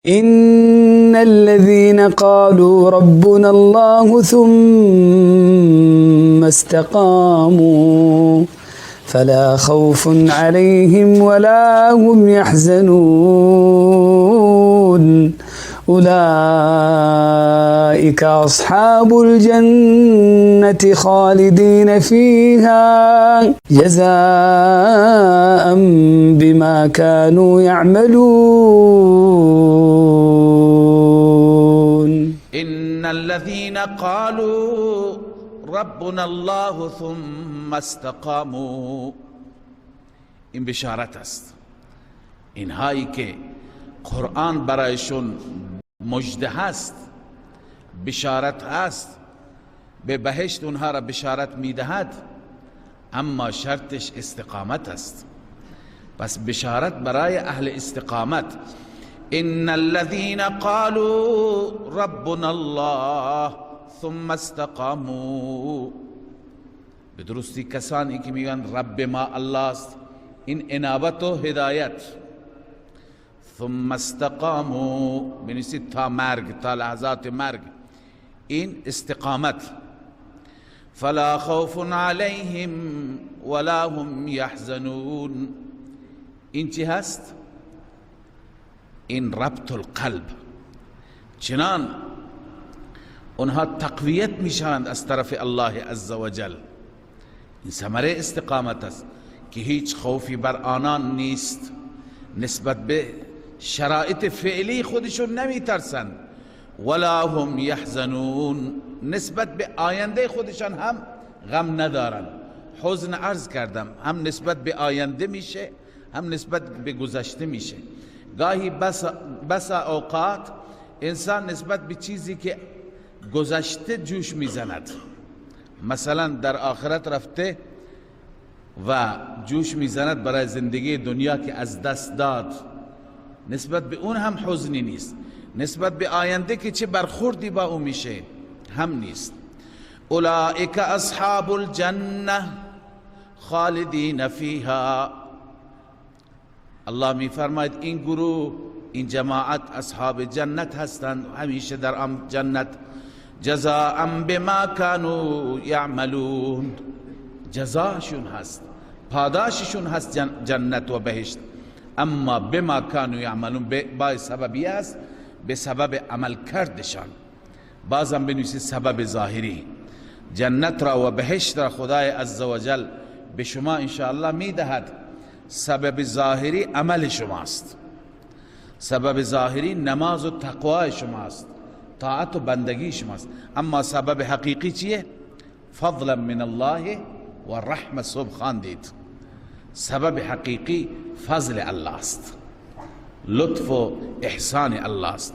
إن الذين قالوا ربنا الله ثم استقاموا فلا خوف عليهم ولا هم يحزنون أولئك أصحاب الجنة خالدين فيها جزاء بما كانوا يعملون. إن الذين قالوا ربنا الله ثم استقاموا. این بشارت است. اینهایی که قرآن برایشون مژده هست، بشارت هست، به بهشت اونها را بشارت میدهد، اما شرطش استقامت است. پس بشارت برای اهل استقامت. ان الذين قالوا ربنا الله ثم استقاموا. به درستی کسانی که میگن رب ما الله است، این انابت و هدایت. ثم استقاموا، بنویسید تا مرگ، تا لحظات مرگ، این استقامت. فلا خوف علیهم ولا هم یحزنون. این چی هست؟ این ربط القلب. چنان اونها تقویت میشوند از طرف الله عزوجل. این ثمره استقامت است که هیچ خوفی بر آنان نیست، نسبت به شرایط فعلی خودشون نمیترسند. ولا هم یحزنون، نسبت به آینده خودشان هم غم ندارن. حزن عرض کردم هم نسبت به آینده میشه، هم نسبت به گذشته میشه. گاهی بس اوقات انسان نسبت به چیزی که گذشته جوش میزند، مثلا در آخرت رفته و جوش میزند برای زندگی دنیا که از دست داد، نسبت به اون هم حزنی نیست، نسبت به آینده که چه برخوردی با او میشه هم نیست. اولئک اصحاب الجنه خالدین فیها. الله میفرماید این گروه، این جماعت اصحاب جنت هستند، همیشه در آن جنت. جزاء بما كانوا یعملون، جزاشون هست، پاداششون هست جنت و بهشت. اما بما كانوا یعملون، با سببی است، به سبب عمل کردشان. بازم بنویسید سبب ظاهری. جنت را و بهشت را خدای عزوجل به شما انشاءالله میدهد. سبب ظاهری عمل شماست، سبب ظاهری نماز و تقوای شماست، طاعت و بندگی شماست. اما سبب حقیقی چیه؟ فضلا من الله و رحمه. صبح خواندید، سبب حقیقی فضل الله است، لطف و احسان الله است.